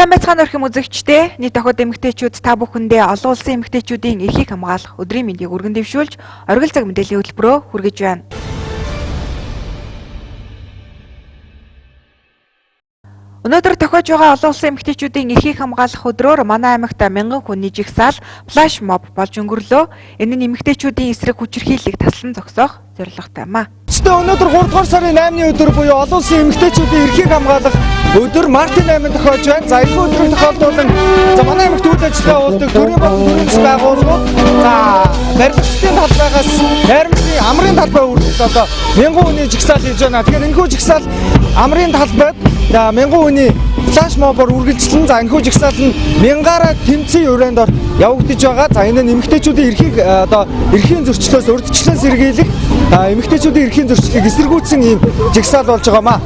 Сайн байцгаана уу эрхэм үзэгчдээ. Нийт охид эмэгтэйчүүд та бүхэндээ олон улсын эмэгтэйчүүдийн эрхийг хамгаалах өдрийн мэндийг өргөн дэвшүүлж оргил цаг мэдээллийн хөтөлбөрөөр хүргэж байна. Өнөөдөр тохиож байгаа олон улсын эмэгтэйчүүдийн эрхийг хамгаалах өдрөөр манай аймагт мянган хүний жигсаал флаш моб болж өнгөрлөө. Энэ нь эмэгтэйчүүдийн эсрэг хүчирхийллийг таслан зогсоох зорилготой юм а. Өстө өнөөдөр 3 дугаар сарын 8-ны өдөр буюу олон улсын эмэгтэйчүүдийн эрхийг хамгаалах өдөр мартын 8-нд тохиож байна. За энэхүү өдрийг тохиолдуулан за манай аймагт үйл ажиллагаа явуулдаг төрийн болон төрийн бус байгууллагууд за барилгачдын талбайгаас найрамдлын амрын талбай хүртэл одоо мянган хүний жигсаал хийж байна. Тэгэхээр энэхүү жигсаал амрын талбайд за мянган хүний флаш мобоор үргэлжлэн за энэхүү жигсаал нь мянгаараа тэмцээн урайнд ор явагдаж байгаа. За энэ нь эмэгтэйчүүдийн эрхийг одоо эрхийн зөрчлөөс урьдчилан сэргийлэх эмэгтэйчүүдийн эрхийн зөрчлийг эсэргүүцсэн ийм жигсаал болж байгаа маа.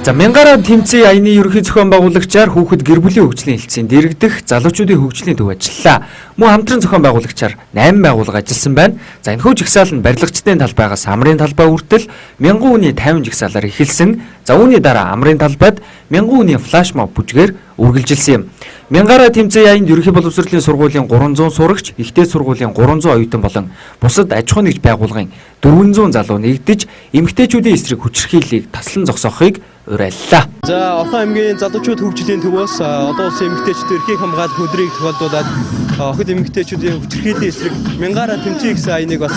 За мянгаараа тэмцээн аяны ерөнхий зохион байгуулагчаар хүүхэд гэр бүлийн хөгжлийн хэлтсийн дэрэгдэх залуучуудын хөгжлийн төв ажиллалаа. Мөн хамтран зохион байгуулагчаар 8 байгууллага ажилласан байна. За энэхүү жагсаал нь барилгачдын талбайгаас амрын талбай хүртэл мянган хүний 50 жагсаалаар эхэлсэн. За үүний дараа амрын талбайд мянган хүний флаш моб бүжгээр үргэлжилсэн юм. Мянгаараа тэмцээн аянд ерөнхий боловсролын сургуулийн 300 сурагч, ихтэй сургуулийн 300 оюутан болон бусад аж ахуйн нэгж байгууллагын 400 залуу нэгдэж эмэгтэйчүүдийн эсрэг хүчирхийллийг таслан зогсоохыг уриаллаа. За Орхон аймгийн залуучууд хөгжлийн төвөөс олон улсын эмэгтэйчүүдийн эрхийг хамгаалах өдрийг тохиолдуулаад охид эмэгтэйчүүдийн хүчирхийллийн эсрэг мянгаараа тэмцээн гэсэн аяныг бас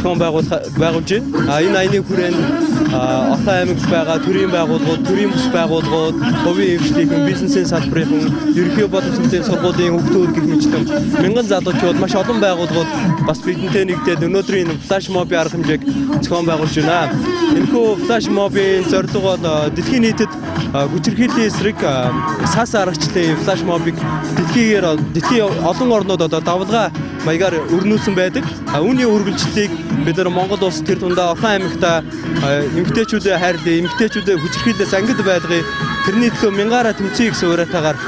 зохион байгуулж байна. Энэ аяны хүрээнд Орхон аймагт байгаа төрийн байгууллагууд, төрийн бус байгууллагууд, хувийн хөгжлийнхэн, бизнесийн салбарын, ерөнхий боловсролын сургуулийн хүүхдүүд гэх мэтлэн мянган залуучууд маш олон байгууллагууд бас бидэнтэй нэгдээд өнөөдрийн энэ флаш мобын арга хэмжээг зохион байгуулж байна. Энэхүү флаш мобын зорилго бол дэлхийн нийтэд хүчирхийллийн эсрэг сас аргачлалын флаш мобыг дэлхийн олон орнууд одоо давлгаа маягаар өрнүүлсэн байдаг. Үүний үргэлжлэлийг бид нар Монгол улс тэр тундаа Орхон аймагта эмэгтэйчүүдээ хайрлая, эмэгтэйчүүдээ хүчирхийллээс ангид байлгая. Тэрний төлөө мянгаараа тэмцэе гэсэн уриатаагаар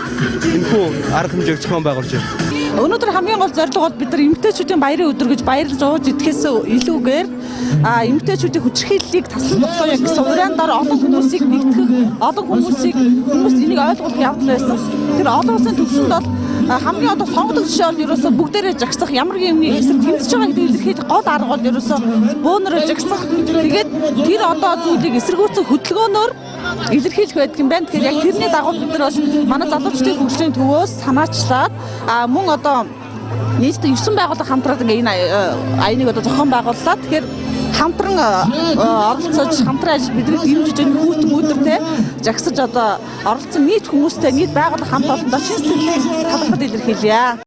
энэхүү арга хэмжээг зохион байгуулж байна. Өнөөдөр хамгийн гол зорилго бол бид нар эмэгтэйчүүдийн баярын өдөр гэж баярлж ууж идэхээс илүүгээр эмэгтэйчүүдийн хүчирхийллийг таслан зогсооё гэсэн уриан дор олон хүмүүсийг нэгтгэх, олон хүмүүсийг хүмүүст энийг ойлгуулах явдал байсан. Тэр олон улсын төвшөнд бол хамгийн одоо сонгодог жишээ бол ерөөсөө бүгдээрээ жагсах, ямар нэгэн юмны эсрэг тэмцэж байгаа гэдэг илэрхийлэх гол арга бол ерөөсөө бөөнөрөө жагсах. Тэгээд тэр одоо зүйлийг эсэргүүцэн хөдөлгөөнөөр илэрхийлэх байдаг юм байна. Тэгэхээр яг тэрний дагуу бид нар бас манай залуучдын хөгжлийн төвөөс санаачлаад мөн одоо нийтдээ 9 байгууллага хамтраад ингээ энэ аяныг одоо зохион байгууллаа. Тэгэхээр хамтран оролцож, хамтран ажил бидний дэмжиж энэ хүүтэн өдөр те жагсаж одоо оролцсон нийт хүмүүстэй, нийт байгууллага хамт олондоо шин сэтгэлийн талархал илэрхийлье.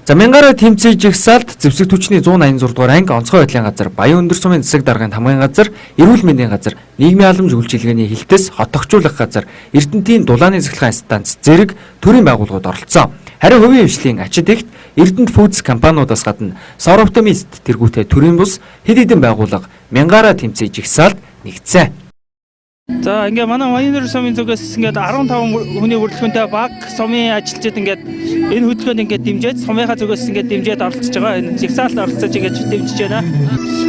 За мянгаараа тэмцээн жагсаалд зэвсэг түвшний 186 дугаар анги, онцгой байдлын газар, Баян өндөр сумын засаг даргын тамгын газар, эрүүл мэндийн газар, нийгмийн халамж үйлчилгээний хэлтэс, хотогчуулах газар, Эрдэнтийн дулааны цахилгаан станц зэрэг төрийн байгууллагууд оролцсон. Харин хувийн хвшлийн ачид ихт Эрдэнэт Фудс компаниудаас гадна Сороптомист тэргүүтэй төрийн бус хэд хэдэн байгууллага мянгаараа тэмцээн жагсаалд нэгдсэн. За ингээ манай Баян өндөр сумын зүгээс ингээд 15 хүний бүрэлдэхүүнтэй баг сумын ажилчид ингээд энэ хөдөлгөөнд ингээд дэмжиж сумынхаа зүгээс ингээд дэмжиж оролцож байгаа. Энэ жагсаалд оролцож ингээд дэмжиж байна.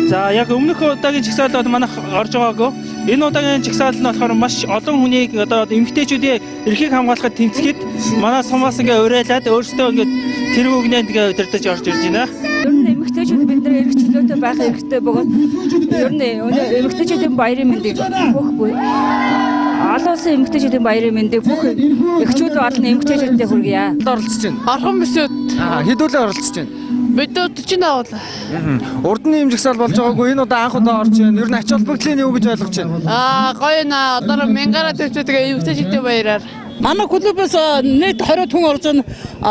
За яг өмнөх удаагийн жагсаалд бол манайх орж байгаагүй. Энэ удаагийн жагсаал нь болохоор маш олон хүнийг одоо эмэгтэйчүүдийн эрхийг хамгаалахад тэмцэхэд манай сумаас ингээд уриалаад өөрсдөө ингээд тэр үгнээ ингээд удирдах орж ирж байна. Ер нь эмэгтэйчүүд бид нар эрх чөлөөтэй байх хэрэгтэй бөгөөд ер нь эмэгтэйчүүдийн баярын мэндийг бүх олон улсын эмэгтэйчүүдийн баярын мэндийг бүх эхчүүд болон эмэгтэйчүүдэд хүргье. Оролцож байна. Орхон бүсүүд. Хэдүүлээ оролцож байна. Бид 45 л. Урд нь ийм жагсаал болж байгаагүй энэ удаа анх удаа орж байна. Ер нь ач холбогдлын юу гэж ойлгож байна? Гоё наа. Одоо мянгаараа төвчөөд эмэгтэйчүүдийн баяраар. Манай клубээс нийт 20 хүн орж байна.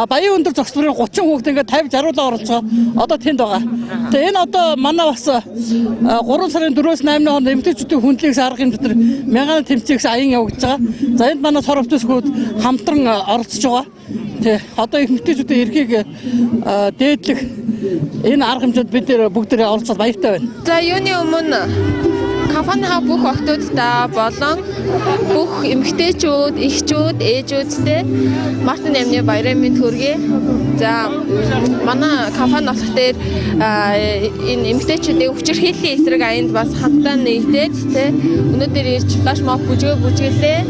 Баян өндөр зогсморын 30 хүүхэд ингээд 50 60 оролцоо. Одоо тэнд байгаа. Тэгээ энэ одоо манай бас 3 сарын 4-өөс 8-ны хооронд эмэгтэйчүүдийн хүндлийг арга хэмжээ мянган тэмцээгс аян явагдаж байгаа. За энд манай сорвтос хүүд хамтран оролцож байгаа. Тэ одоо эмэгтэйчүүдийн эрхийг дээдлэх энэ арга хэмжээнд бид бүгд оролцоод баяртай байна. За юуны өмнө Компанийнхаа бүх охтуудтай болон бүх эмэгтэйчүүд, эхчүүд, ээжүүдтэй Мартын 8-ны баярын мэнд хүргэе. За, манай компани болох дээр энэ эмэгтэйчүүдийн хүчирхийллийн эсрэг аянд бас хамтдаа нэгдээд, тэ, өнөөдөр ирж flash mob бүжгээ бүжгэлээ.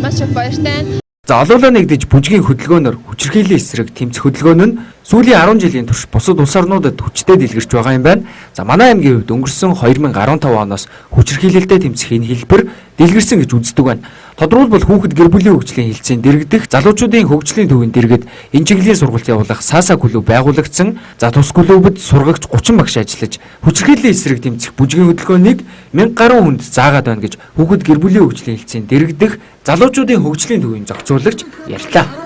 Маш их баяртай. За, олоолаа нэгдэж бүжгийн хөдөлгөөнөөр хүчирхийллийн эсрэг тэмцэх хөдөлгөөн нь сүүлийн 10 жилийн турш бусад улс орнуудад хүчтэй дэлгэрч байгаа юм байна. За, манай аймгийн хувьд өнгөрсөн 2015 оноос хүчирхийлэлтэй тэмцэх энэ хэлбэр дэлгэрсэн гэж үздэг байна. Тодорхойлбол, хүүхэд гэр бүлийн хөгжлийн хэлтсийн дэргэдэх залуучуудын хөгжлийн төвийн дэргэд энэ чиглэлийн сургалт явуулах САСА клуб байгуулагдсан. За, тус клубд сургагч 30 багш ажиллаж, хүчирхийллийн эсрэг тэмцэх бүжгийн хөдөлгөөнийг 1000 гаруй хүнд заагаад байна гэж хүүхэд гэр бүлийн хөгжлийн хэлтсийн дэргэдэх залуучуудын хөгжлийн төвийн зохицуулагч ярьлаа.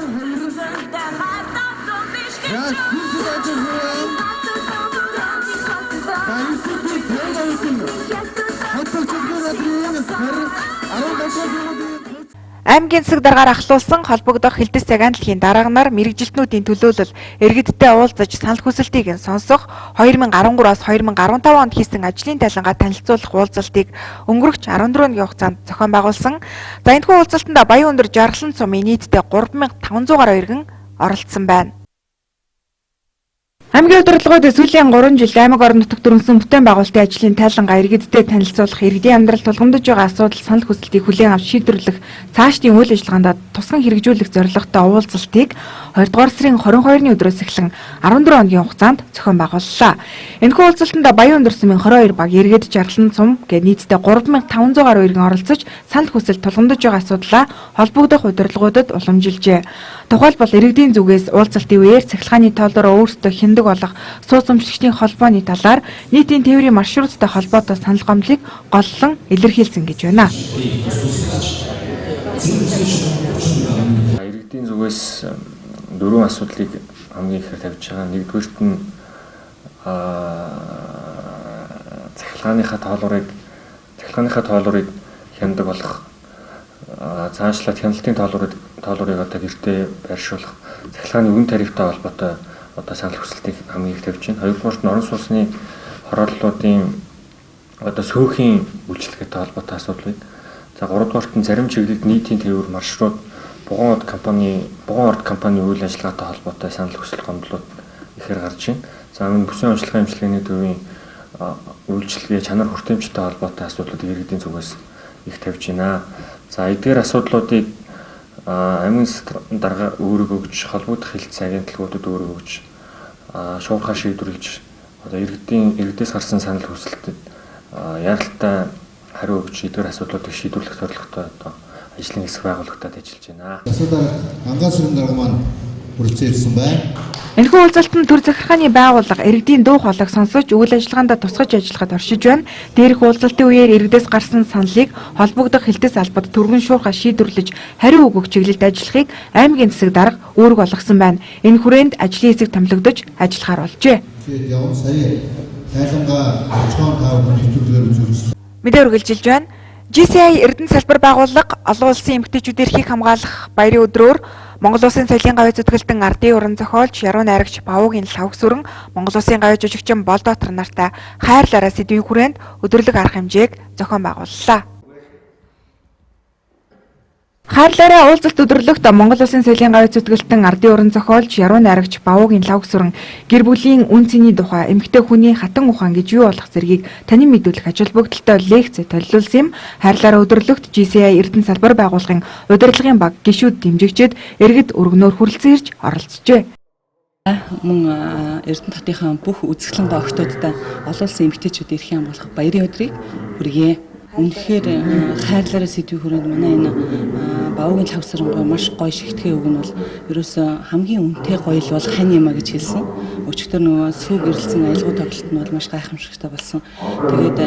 Аймгийн засаг даргаар ахлуулсан холбогдох Хэлтэс цагаан дэлхийн дарга нар мэргэжилтнүүдийн төлөөлөл иргэдтэй уулзаж, санал хүсэлтийг нь сонсох, 2013-аас 2015 онд хийсэн ажлын тайлангаа танилцуулах уулзалтыг өнгөрөх 14 өдрийн хугацаанд зохион байгуулсан. За, энэхүү уулзалтанд Баян өндөр Жаргалан сумын нийтдээ 3500 гаруй иргэн оролцсон байна. Аймгийн удирдлагууд сүүлийн 3 жилд аймаг орон нутагт өрнөсөн бүтээн байгуулалтын ажлын тайлангаа иргэдтэй танилцуулах, иргэдийн амьдрал тулгамдж байгаа асуудал, санал хүсэлтийг хүлээн авч шийдвэрлэх, цаашдын үйл ажиллагаанд тусган хэрэгжүүлэх зорилготой уулзалтыг 2 дугаар сарын 22-ны өдрөөс эхлэн 14 хоногийн хугацаанд зохион байгууллаа. Энэхүү уулзалтанд Баян өндөр сумын 22 баг иргэд, Жаргалан сум гээд нийтдээ 3500 гаруй иргэн оролцож, санал хүсэл, тулгамдж байгаа асуудлаа холбогдох удирдлагуудад уламжилжээ. Тухайлбал, иргэдийн зүгээс уулзалтын үеэр цахилгааны тоолороо өөрсдөө хяндаг болох сууцүмжлэгчдийн холбооны талаар, нийтийн тээврийн маршруттай холбоотой санал гомдлыг голлон илэрхийлсэн гэж байна. Иргэдийн зүгээс дөрвөн асуудлыг хамгийн ихээр тавьж байгаа. Нэгдүгээрт нь цахилгааныхаа тоолуурыг хяндаг болох, цаашлаад хяналтын тоолуурыг одоо гэртээ байршуулах, цахилгааны үнэ тарифтай холбоотой одоо санал хүсэлтийг хамгийн их тавьж байна. Хоёрдугаарт нь орон сууцны хорооллуудын одоо сөөхийн үйлчилгээтэй холбоотой асуудал байна. За, гуравдугаарт нь зарим чиглэлд нийтийн тээвэр маршрут, Бугуун орд компани үйл ажиллагаатай холбоотой санал хүсэл гомдлууд ихээр гарч байна. За, мөн бүсийн онцлогын эмчилгээний төвийн үйлчилгээ, чанар хүртээмжтэй холбоотой асуудлуудыг иргэдийн зүгээс их тавьж байна. За, эдгээр асуудлуудыг аймгийн дарга үүрэг өгч, холбогдох хэлтс агентлагуудад үүрэг өгч, шуурхай шийдвэрлэж, одоо иргэдээс гарсан санал хүсэлтэд яаралтай хариу өгч, эдгээр асуудлуудыг шийдвэрлэх зорилготой одоо ажлын хэсэг байгуулагдаад ажиллаж байна. Асуудал Ангаан сүрэн дарга маань хүрэлцэн ирсэн байна. Энэхүү уулзалтанд төр захиргааны байгууллага иргэдийн дуу хоолойг сонсож, үйл ажиллагаандаа тусгаж ажиллахад оршиж байна. Дээрх уулзалтын үеэр иргэдээс гарсан саналыг холбогдох хэлтэс албад түргэн шуурхай шийдвэрлэж хариу өгөх чиглэлд ажиллахыг аймгийн засаг дарга үүрэг олгосон байна. Энэ хүрээнд ажлын хэсэг томилогдож ажиллахаар болжээ. Тэгээд явна сая тайлангаа өчгөн та бүхэн нэвтрүүлгээр үзүүлсэн. Мэдээ үргэлжилж байна. GCI Эрдэнэ салбар байгууллага олон улсын эмэгтэйчүүдийн эрхийг хамгаалах баярын өдрөөр Монгол Улсын соёлын гавь зүтгэлтэн ардын уран зохиолч, яруу найрагч Бавуугийн Лхагвасүрэн, Монгол Улсын гавь жүжигчин Болдоотор нартай хайрлаараа сэдвийн хүрээнд өдөрлөг арга хэмжээг зохион байгууллаа. Хайрлаараа уулзалт өдөрлөгт Монгол Улсын соёлын гавь зүтгэлтэн ардын уран зохиолч, яруу найрагч Бавуугийн Лхагвасүрэн гэр бүлийн үнэ цэний тухай, эмэгтэй хүний хатан ухаан гэж юу болох зэргийг танин мэдүүлэх ач холбогдолтой лекц төлөвлөсөн юм. Хайрлаараа өдөрлөгт GCI Эрдэнэ салбар байгууллагын удирдлагын баг гишүүд, дэмжигчид, иргэд өргөнөөр хүрэлцэн ирж оролцжээ. Мөн Эрдэнэ хотынхаа бүх үзэсгэлэн гоо охидуудтай олон улсын эмэгтэйчүүд эрхийг хамгаалах баярын өдрийг хүргье. Үнэхээр хайрлаараа сэдвийн хүрээнд манай энэ Бавуугийн Лхагвасүрэнгүй маш гоё шигтгэе үг нь бол ерөөсөө хамгийн үнэтэй гоёл бол хань юм а гэж хэлсэн. Өчигдөр нөгөө сүү гэрэлтсэн аялгау тоглолт нь бол маш гайхамшигтай болсон. Тэгээд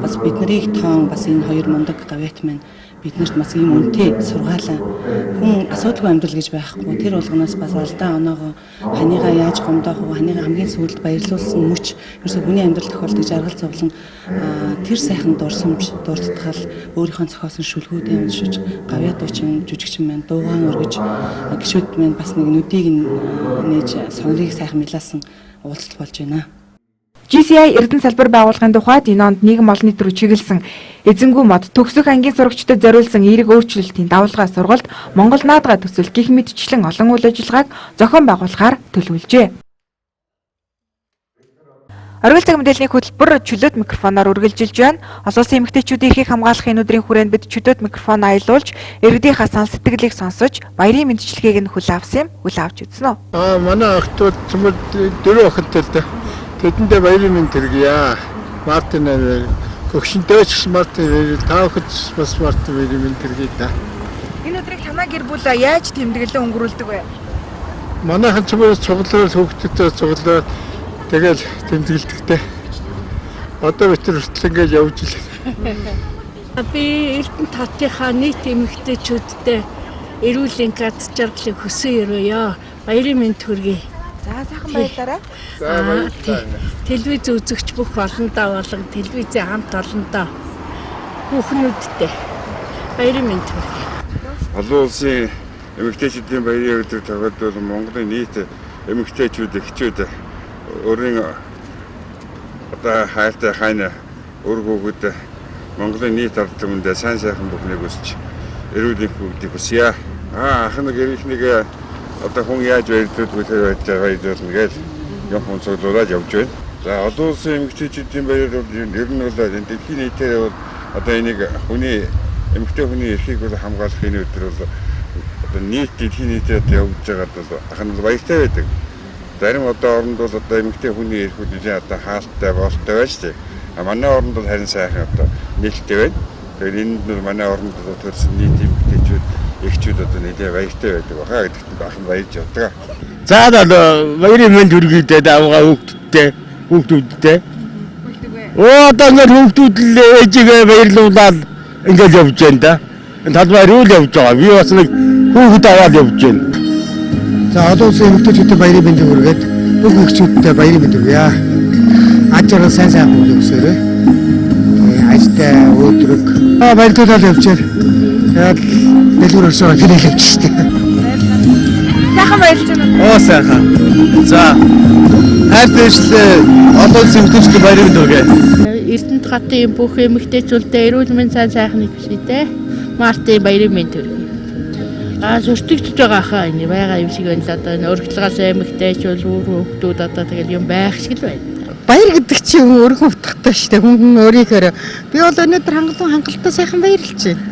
бас бид нарыг тоон бас энэ хоёр мундаг гавьяат маань биднэрт бас ийм үнэтэй сургаалаа. Хүн асуудалгүй амьдрал гэж байхгүй. Тэр болгоноос бас алдаа оноогоо, ханыгаа яаж гомдоох вэ? Ханыгаа хамгийн сүүлд баярлуулсан мөч ерөөсөө хүний амьдрал тохиолдог жаргал зовлон, тэр сайхан дурсамж, дурдтгал, өөрийнхөө зохиосон шүлгүүдээ уншиж, гавьяа дуучин, жүжигчин маань дуугаан өргөж, гишүүд маань бас нэг нүдийг нээж, сонорыг сайхан милаасан уулзалт болж байна. GCI Эрдэнэ салбар байгууллагын тухайд энэ онд нийгэм олон нийт рүү чиглэсэн эзэнгүү мод төгсөх ангийн сурагчдад зориулсан эерэг өөрчлөлтийн давлгаа сургалт Монгол наадгаа төсөл гих мэтчлэн олон үйл ажиллагааг зохион байгуулахаар төлөвлөжээ. Оргил цаг мэдээллийн хөтөлбөр чөлөөт микрофоноор үргэлжилж байна. Олон улсын эмэгтэйчүүдийн эрхийг хамгаалах энэ өдрийн хүрээнд бид чөлөөт микрофон аялуулж, иргэдийнхаа санал сэтгэлийг сонсож, баярын мэндчилгээг нь хүлээн авсан юм. Хүлээн авч үзнэ үү? Манай охтууд цөмөр дөрөв охинтой л дээ. Тэдэндээ баярын мэнд хүргье. Мартин 8 гөгшөнтэй ч гэсэн Мартин баяр, та охид ч бас Мартин баярын мэнд хүргье да. Энэ өдрийг танай гэр бүл яаж тэмдэглэн өнгөрүүлдэг вэ? Манайхан цөмөр цуглаар хүүхдүүдтэй цуглаар тэгэл тэмдэглэдэг. Одоо бид нар хүртэл ингээд явж л. Би Эрдэнэ хотынхаа нийт эмэгтэйчүүдтэй эрүүл энх аз жаргалыг хүсэн өрөөё. Баярын мэнд хүргэе. За сайхан баярлалаа. За баярлалаа. Телевиз үзэгч бүх олондоо болон телевизийн хамт олондоо хүүхнүүдтэй баярын мэнд хүргэе. Олон улсын эмэгтэйчүүдийн баярын өдөр тохиолдвол Монголын нийт эмэгтэйчүүд эхчүүд өөрийн одоо хайртай хайна үр хүүхэд Монголын нийт ард түмэндээ сайн сайхан бүхнийг хүсч эрүүл энх бүгдийг хүсье. Ах нэг эрийнх нэг одоо хүн яаж баярлуулдаг тэр байдлаар баярлуулна гэж юм хүн цуглуулад явж байна. За олон улсын эмэгтэйчүүдийн баяр бол ер нь бол энэ дэлхийн нийтээр бол одоо энийг хүний эмэгтэй хүний эрхийг бол хамгаалах энэ өдөр бол одоо нийт дэлхийн нийтээр явагдаж байгаад бол ах нь баяртай байдаг. Зарим одоо оронд бол одоо эмэгтэй хүний эрхүүд нэлээд одоо хаалттай болтой байж тээ. А манай оронд бол харин сайхан одоо нээлттэй байна. Тэгэхээр энд нь манай оронд одоо төрсэн нийт эмэгтэйчүүд эхчүүд одоо нэлээд баяртай байдаг баха гэдэгт ах нь баярж явдаг. За баярын мэнд хүргэе дээ давгаа хүүхдүүдтэй хүүхдүүдтэй. Одоо ингээд хүүхдүүд л ээжигээ баярлуулаад ингээд явж байна да. Энэ талбай руу л явж байгаа. Би бас нэг хүүхэд аваад явж байна. За олон улсын эмэгтэйчүүдийн баярын мэндийг хүргээд бүх эгчүүдтэй баярын мэнд хүргье. Аж арга сайн сайхан бүлэг өсөөрэй. Ажтай өөдрөг. Баярлуулаад явж байна. Тэгээд дэлгүүр өрсөөр хэл явж штэ. Сайхан баярлж байна уу? Оо сайхан. За хайртай ишлээ олон улсын эмэгтэйчүүдийн баярын мэнд хүргэе. Эрдэнэт хотын бүх эмэгтэйчүүдтэй эрүүл мэнд сайн сайхныг хүсье дээ. Мартын баярын мэнд хүргэе. Зөрчигдөж байгаа хаа энэ байгаа юм шиг байна л одоо энэ өргөдлөгөөс эмэгтэйчүүд үр хүүхдүүд одоо тэгэл юм байх шиг л байна. Баяр гэдэг чинь өргөн утгатай шүү дээ. Хүн өөрийнхөө би бол өнөөдөр хангалуун хангалттай сайхан баярлж байна.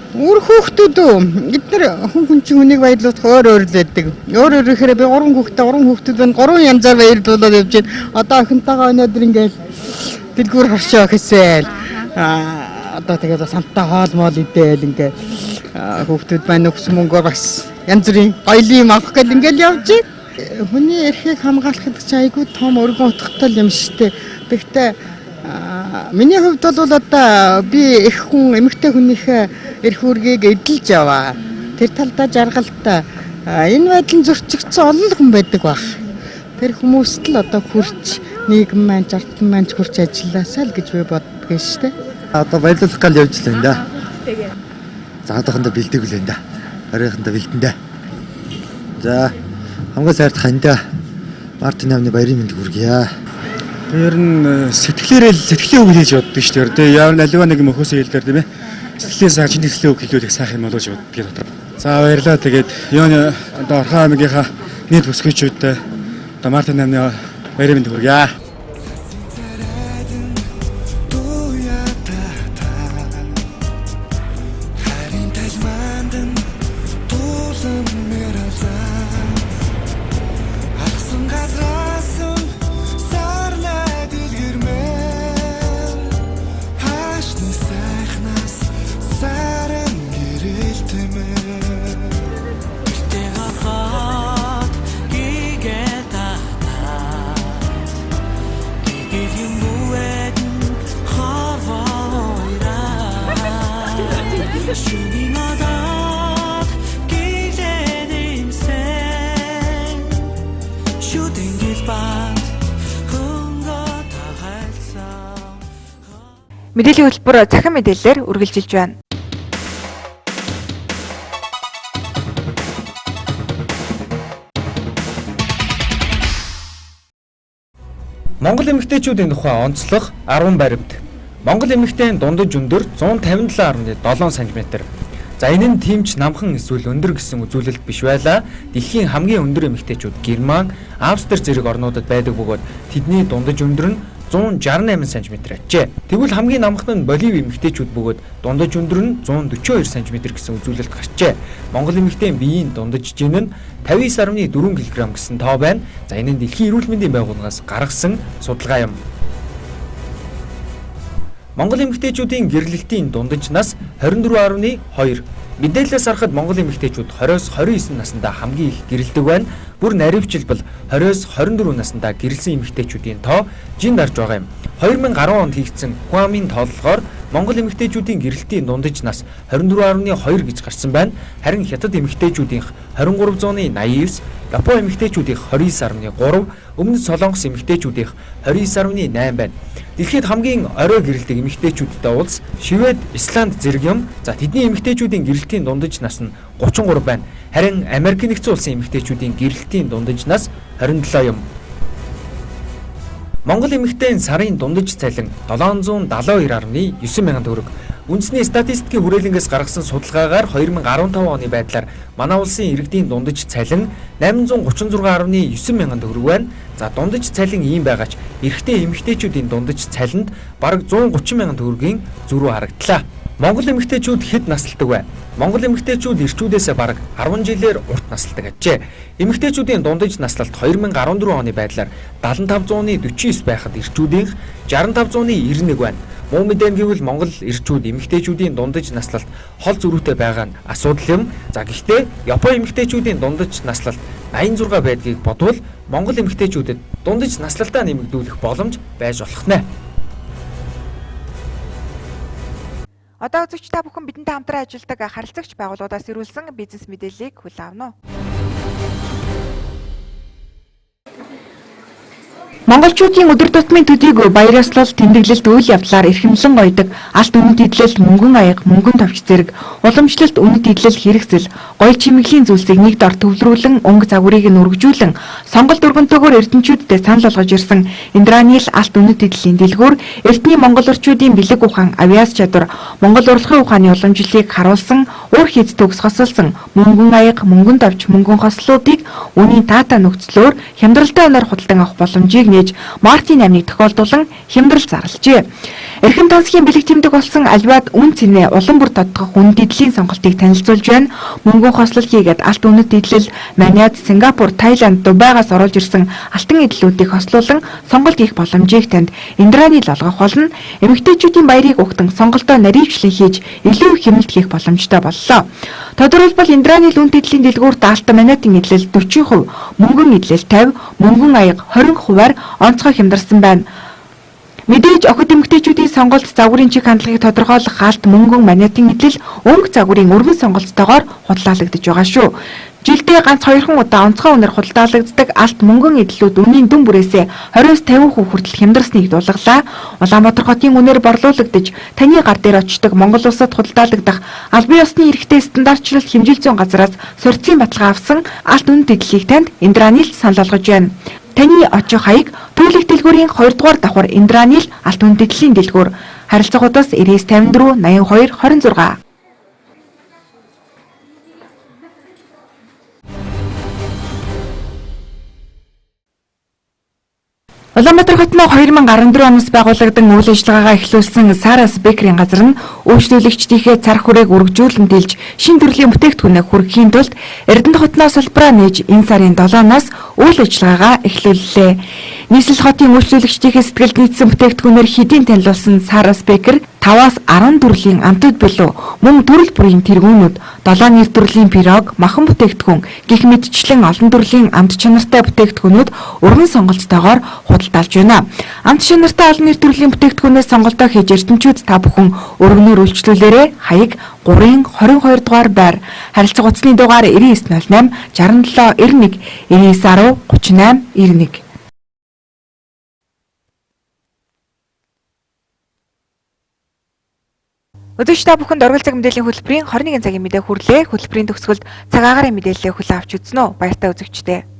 Үр хүүхдүүд үү? Бид нар хүн чинь хүнийг баярлуулах өөр өөр л байдаг. Өөр өөрөөхөө би гурван хүүхдтэй, гурван хүүхдүүд байна. Гурван янзаар баярлуулаад явж байна. Одоо охинтойгоо өнөөдөр ингээл дэлгүүр хоршоо гэсээл. Одоо тэгээд самтаа хоол моол идээл ингээ хүүхдүүд маань өгсөн мөнгөөр бас янз бүрийн гоёлын юм авах гэл ингээл явж байна. Хүний эрхийг хамгаалах гэдэг чинь айгүй том өргөн утгатай юм шүү дээ. Тэгэхдээ миний хувьд бол одоо би эх хүн эмэгтэй хүнийхээ эрх үүргийг эдэлж яваа. Тэр талдаа жаргалтай. Энэ байдал нь зөрчигдсөн олон хүн байдаг байх. Тэр хүмүүст л одоо хүрч нийгэм маань жартан маань хүрч ажилласаа л гэж би боддог шүү дээ. Одоо баярлуулах гал явж л байна да. За одоохондоо бэлдэг л байна да. Оройхондоо бэлдэн дээ. За хамгийн сайрт хандаа Мартин 8-ны баярын мэнд хүргье. Ер нь сэтгэлээрээ л сэтгэлийн үг хэлж боддог шүү дээ. Тэгээ яа аливаа нэг юм өхөөсөө хэлдгээр тийм ээ. Сэтгэлийн сайхан чин сэтгэлийн үг хэлвэл их сайхан юм болоо гэж боддог дотор. За баярлалаа. Тэгээд юуны одоо Орхон аймгийнхаа нийт бүсгүйчүүдтэй одоо Мартин 8-ны баярын мэнд хүргье. Мэдээллийн хөтөлбөр цахим мэдээллээр үргэлжилж байна. Монгол эмэгтэйчүүдийн тухай онцлог 10 баримт. Монгол эмэгтэйн дундаж өндөр 157.7 см. За энэ нь тийм ч намхан эсвэл өндөр гэсэн үзүүлэлт биш байлаа. Дэлхийн хамгийн өндөр эмэгтэйчүүд Герман, Австри зэрэг орнуудад байдаг бөгөөд тэдний дундаж өндөр нь 168 см ажээ. Тэгвэл хамгийн намхан нь Боливи эмэгтэйчүүд бөгөөд дундаж өндөр нь 142 см гэсэн үзүүлэлт гарчээ. Монгол эмэгтэйн биеийн дундаж жин нь 59.4 кг гэсэн тоо байна. За энэ нь Дэлхийн эрүүл мэндийн байгууллагаас гаргасан судалгаа юм. Монгол эмэгтэйчүүдийн гэрлэлтийн дундаж нас 24.2. Мэдээллээс харахад Монгол эмэгтэйчүүд 20-оос 29 наснда хамгийн их гэрэлдэг байна. Бүр наривчлбал 20-оос 24 наснда гэрэлсэн эмэгтэйчүүдийн тоо жин дарж байгаа юм. 2010 онд хийгдсэн хүн амын тооллогоор Монгол эмэгтэйчүүдийн гэрэлтийн дундаж нас 24.2 гэж гарсан байна. Харин Хятад эмэгтэйчүүдийнх 23.89, Япон эмэгтэйчүүдийнх 29.3, Өмнөд Солонгос эмэгтэйчүүдийнх 29.8 байна. Дэлхийд хамгийн орой гэрэлдэг эмэгтэйчүүдтэй улс Швед, Исланд зэрэг юм. За тэдний эмэгтэйчүүдийн гэрэлтийн дундаж нас нь 33 байна. Харин Америк нэгдсэн улсын эмэгтэйчүүдийн гэрэлтийн дундаж нас 27 юм. Монгол эмэгтэйн сарын дундаж цалин 772.9 мянган төгрөг. Үндэсний статистикийн хүрээлэнгээс гаргасан судалгаагаар 2015 оны байдлаар манай улсын иргэдийн дундаж цалин 836.9 мянган төгрөг байна. За дундаж цалин ийм байгаа ч эрэгтэй эмэгтэйчүүдийн дундаж цалинд бараг 130 мянган төгрөгийн зөрүү харагдлаа. Монгол эмэгтэйчүүд хэд насалдаг вэ? Монгол эмэгтэйчүүд эрчүүдээсээ бараг 10 жилээр урт насалдаг ажээ. Эмэгтэйчүүдийн дундаж наслалт 2014 оны байдлаар 75.49 байхад эрчүүдийнх 65.91 байна. Муу мэдээ нь гэвэл Монгол эрчүүд эмэгтэйчүүдийн дундаж наслалт хол зөрүүтэй байгаа нь асуудал юм. За гэхдээ Япон эмэгтэйчүүдийн дундаж наслалт 86 байдгийг бодвол Монгол эмэгтэйчүүдэд дундаж наслалтаа нэмэгдүүлэх боломж байж болох нэ. Одоо үзэгч та бүхэн бидэнтэй хамтран ажилладаг харилцагч байгууллагуудаас ирүүлсэн бизнес мэдээллийг хүлээн авна уу. Монголчуудын өдөр тутмын төдийгүй баяр ёслол, тэмдэглэлт үйл явдлаар эрхэмлэн гоёдог алт үнэт эдлэл, мөнгөн аяга, мөнгөн товч зэрэг уламжлалт үнэт эдлэл хэрэгсэл, гоё чимэглийн зүйлсийг нэг дор төвлөрүүлэн өнгө загварыг нь өргөжүүлэн сонголт өргөнтөөгөөр эрдэнчүүдтэй санал болгож ирсэн Индранил алт үнэт эдлийн дэлгүүр эртний монгол орчуудын бэлэг ухаан, авиас чадвар, монгол урлагийн ухааны уламжлалыг харуулсан уур хийц төгс хосолсон мөнгөн аяга, мөнгөн товч, мөнгөн хослуудыг үнийн таатай нөхцлөөр хямдралтай үнээр худалдан авах боломжийг нээж Мартын 8-ыг тохиолдуулан хямдрал зарлажээ. Эрхэм тансгийн бэлэг тэмдэг болсон альваад үн цэнэ улам бүр тодтогох үнэт эдлийн сонголтыг танилцуулж байна. Мөнгөн хослол хийгээд алт үнэт эдлэл Маниад, Сингапур, Таиланд, Дубайгаас оруулж ирсэн алтан эдлүүдийг хослуулан сонголт хийх боломжийг танд Индранил олгох болно. Эмэгтэйчүүдийн баярыг угтан сонголтоо наривчлан хийж илүү их хэмнэлт хийх боломжтой боллоо. Тодорхойлбол Индранил үнэт эдлийн дэлгүүрт алт манатын эдлэл 40%, мөнгөн эдлэл 50, мөнгөн аяга 20%-аар онцгой хямдарсан байна. Мэдээж охид эмэгтэйчүүдийн сонголт загварын чиг хандлагыг тодорхойлох алт мөнгөн манатын эдлэл өнгө загварын өргөн сонголттойгоор худалдаалагдаж байгаа шүү. Жилдээ ганц хоёрхан удаа онцгой үнээр худалдаалагддаг алт мөнгөн эдлүүд үнийн дүн бүрээсээ 20-50% хүртэл хямдарсныг дуулгалаа. Улаанбаатар хотын үнээр борлуулагдаж таны гар дээр очдог Монгол улсад худалдаалагдах албан ёсны эрхтэй стандартчлалт хэмжил зүйн газраас сорьцын баталгаа авсан алт үнэт эдлийг танд Индранил санал болгож байна. Таны очих хаяг Төлөх дэлгүүрийн 2 дугаар давхар Индранил алт үнэт эдлийн дэлгүүр. Харилцах утас 99 54 82 26. Улаанбаатар хот нь 2014 оноос байгуулагдан үйл ажиллагаагаа эхлүүлсэн Сарас Бекерийн газар нь үйлчлүүлэгчдийнхээ цар хүрээг үргэлжлүүлэн дэлж шин төрлийн бүтээгдэхүүнээ хүргэхийн тулд Эрдэнэт хотноос салбараа нээж энэ сарын 7-наас үйл ажиллагаагаа эхлүүллээ. Нийслэл хотын үйлчлүүлэгчдийнхээ сэтгэлд нийцсэн бүтээгдэхүүнээр хэдийн танилулсан Сарас Бекер 5-аас 10 төрлийн амтуд билүү мөн төрөл бүрийн тэргүүнүүд, 7 нэр төрлийн пирог, махан бүтээгдэхүүн гэх мэтчлэн олон төрлийн амт чанартай бүтээгдэхүүнүүд өргөн сонголттойгоор худалдаалж байна. Амт чанартай олон нэр төрлийн бүтээгдэхүүнээс сонголтоо хийж эрдэмчүүд та бүхэн өргөнөөр үйлчлүүлээрэй. Хаяг 3-ын 22 дугаар байр. Харилцах утасны дугаар 9908 67 91 99 10 38 91. Өдөрч та бүхэнд оргил цаг мэдээллийн хөтөлбөрийн 21 цагийн мэдээ хүрлээ. Хөтөлбөрийн төгсгөлд цаг агаарын мэдээллээ хүлээн авч үзнэ үү. Баяртай үзэгчдээ.